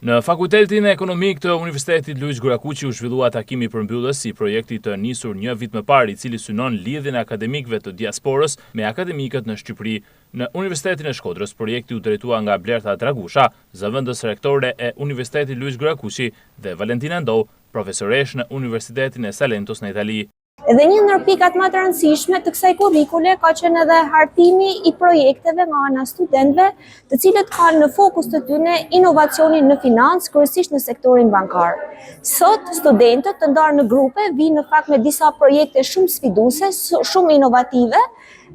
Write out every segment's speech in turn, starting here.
Në Fakultetin Ekonomik të Universitetit Luigj Gurakuqi u zhvillua takimi përmbyllës i projektit të nisur një vit më parë, i cili synon lidhjen e akademikëve të diasporës me akademikët në Shqipëri. Në Universitetin e Shkodrës, projekti u drejtua nga Blerta Dragusha, zëvendës rektore e Universitetit Luigj Gurakuqi dhe Valentina Ndou, profesoreshë në Universitetin e Salentos në Itali. Dhe një ndër pikat më të rëndësishme të kësaj kurrikule ka qenë edhe hartimi i projekteve nga ana e studentëve, të cilët kanë në fokus të tyre inovacionin në financë, kryesisht në sektorin bankar. Sot studentët të ndarë në grupe vijnë në fakt me disa projekte shumë sfiduese, shumë inovative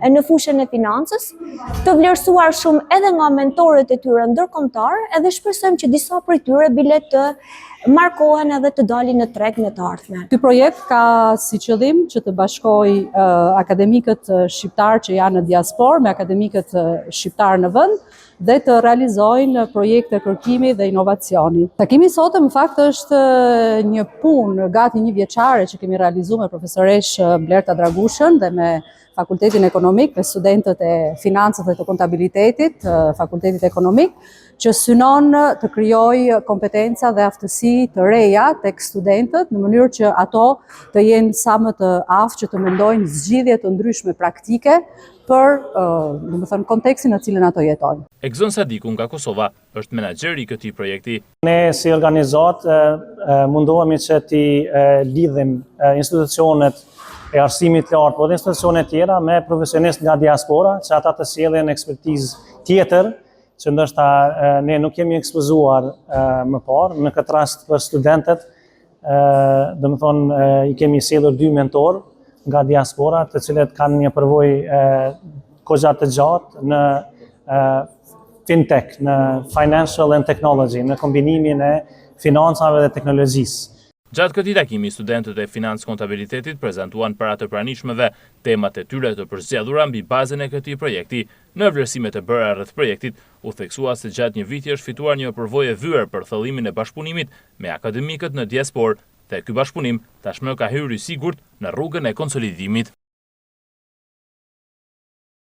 në fushën e financës, të vlerësuar shumë edhe nga mentorët e tyre ndërkombëtarë, edhe shpresojmë që disa prej tyre bile të markohen edhe të dalin në treg në të ardhmen. Ky projekt ka si qëllim që të bashkojë akademikët shqiptarë që janë në diasporë me akademikët shqiptarë në vend dhe të realizojnë projekte kërkimi dhe inovacioni. Takimi i sotëm në fakt është një punë gati njëvjeçare që kemi realizuar me profesoreshë Blerta Dragushën dhe me Fakultetin Ekonomik, me studentët e financës dhe të kontabilitetit, Fakultetit Ekonomik, që synon të krijojë kompetenca dhe aftësi të reja tek studentët në mënyrë që ato të jenë sa më të aftë që të mendojnë zgjidhje të ndryshme praktike për, domethënë, kontekstin në cilin ato jetojnë. Egzon Sadiku nga Kosova është menaxheri i këtij projekti. Ne si organizatë mundohemi që t'i lidhim institucionet e arsimit të lartë, po edhe institucionet tjera me profesionistë nga diaspora, që ata të sjellin ekspertizë tjetër, që ndoshta ne nuk jemi ekspozuar më parë, në këtë rast për studentët, domethonë, i kemi sjellur dy mentorë nga diaspora, të cilët kanë një përvojë goxha të gjatë në fintech, në financial and technology, në kombinimin e financave dhe teknologjisë. Gjatë këtij takimi, studentët e Financë Kontabilitetit prezantuan para të pranishmëve temat e tyre të përzgjedhura mbi bazën e këtij projekti. Në vlerësimet e bëra rreth projektit, u theksua se gjatë një viti është fituar një përvojë e vyer për thellimin e bashkëpunimit me akademikët në diasporë dhe ky bashkëpunim tashmë ka hyrë i sigurt në rrugën e konsolidimit.